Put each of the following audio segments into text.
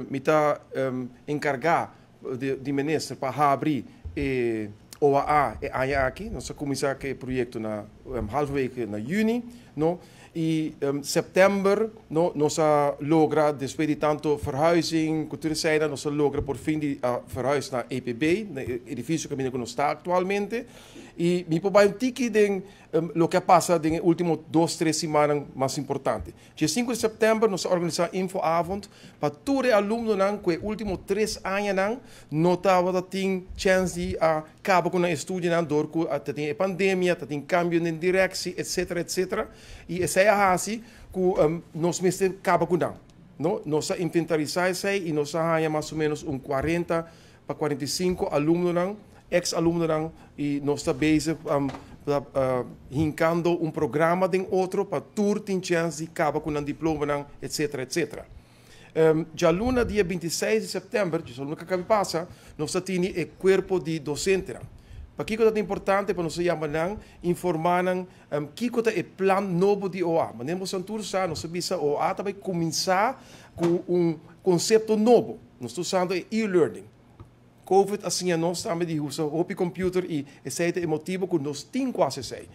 Mi ta enkargá di minister pa habri e OAA e aña aki. Nos a kuminsá ku e proyekto na halverwege na yüni, no? I sèptèmber, no, nos a logra, despues di tantu verhuizing ku tur esei, nos a logra por fin di verhuis na EPB, na e edifisio kaminda ku nos ta aktualmente. I mi por bai un tiki den loke a pasa den e último 2, 3 siman mas importante. Dia 5 di sèptèmber nos a organisá infoavond pa tur e alumnonan ku e último 3 añanan no tabatin chèns di a kaba ku nan estudionan dor ku tin e pandemia, tin kambio den direktie, etc., etc. I esei a hasi ku nos mester kaba ku nan. No? Nos a inventarisá esei i nos a haña mas o ménos un 40 pa 45 alumnonan, ex-alumnonan, i nos ta bezig hinkando un programa den otro pa tur tin chèns di kaba ku nan diploma, etc., etc. Djaluna dia 26 di sèptèmber, djaluna ku a kaba di pasa, nos tin e kuerpo di dosente. Pakiko ta importante pa nos yama nan, informá nan kiko ta e plan nobo di OA. Ma nos tur sa, nos sa OA tambe a kuminsá ku un konsepto nobo. Nos ta usando e-learning. COVID a siña nos tambe di usa hopi computer i esei ta e motibu ku nos tin ku esei.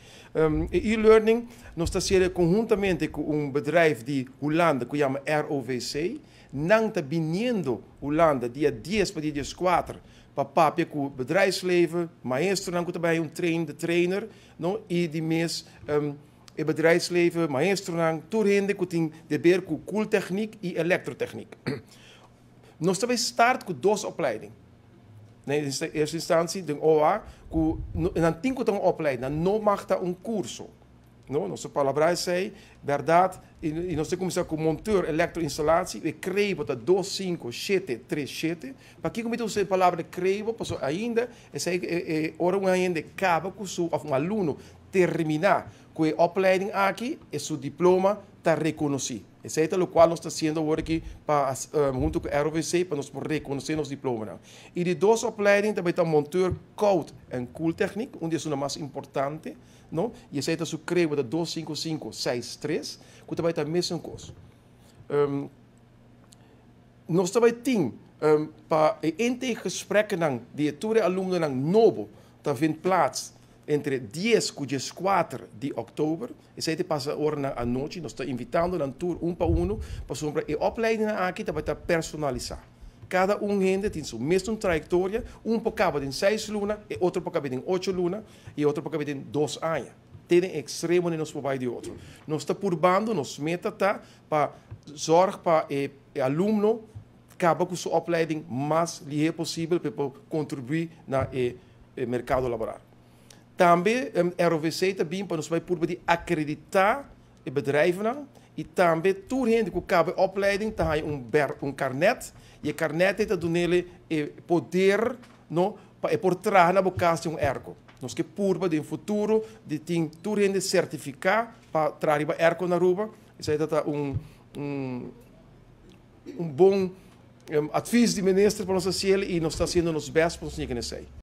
E-learning nos ta hasiendo konhuntamente ku un bedrijf di Hulanda ku yama ROVC. Nan ta biniendo Hulanda dia 10 pa dia 14 pa papia ku bedrijfsleven, maestronan ku tambe un train the trainer, no? I di mes e bedrijfsleven, maestronan, tur hende ku tin di haber ku koeltechniek i elektrotechniek. Nos tambe start ku dos opleiding. Na eerste instantie, de OA, ku nan tin ku un opleiding, nan no mag ta un kurso. No, nos palabra ta berdat, i nos kuminsá ku monteur elektroinstallatie, e crebo ta 25737. Pakiko mi ta usa e palabra crebo? Pasobra ainda, esei e ora un hende kaba ku su, òf un alumno terminá ku e opleiding aki, e su diploma ta rekonosí. Esei ta loke nos ta hasiendo awor aki pa huntu ku ROVC pa nos rekonosé nos diploma. I di dos opleiding tambe ta monteur koud en koeltechniek, un di e mas importante, no? I esei ta su crebo ta 25563, ku tambe ta mesun kos. Nos tambe tin pa intakegesprekken di tur alumnonan nobo ta vindt plaats entre 10 i 4 di òktober. Esei ta pasa ora na anochi, nos ta invitando nan tur un pa un, pasobra e opleiding aki ta bai ta personalisá. Kada un hende tin su mesun trayektoria, un por kaba den 6 luna, i otro por kaba den 8 luna, i otro por kaba den 2 aña. Tin ekstremo nos por di otro. Nos ta purbando, nos meta ta pa zorg pa e alumno kaba ku su opleiding mas lihé posibel pa kontribuí na e merkado laboral. Tambe ROVC tambe pa nos bai purba di akreditá e bedrijven i tambe tur hende ku kaba opleiding ta un carnet i e carnet ta dun'é e poder, no, pa e por traha na bo kas un airco. Nos ke purba den futuro di tin tur hende sertifiká pa traha airco na Aruba. Esei ta un bon advies di minister pa nos hasi i nos ta hasiendo nos best pa nos yega na esei.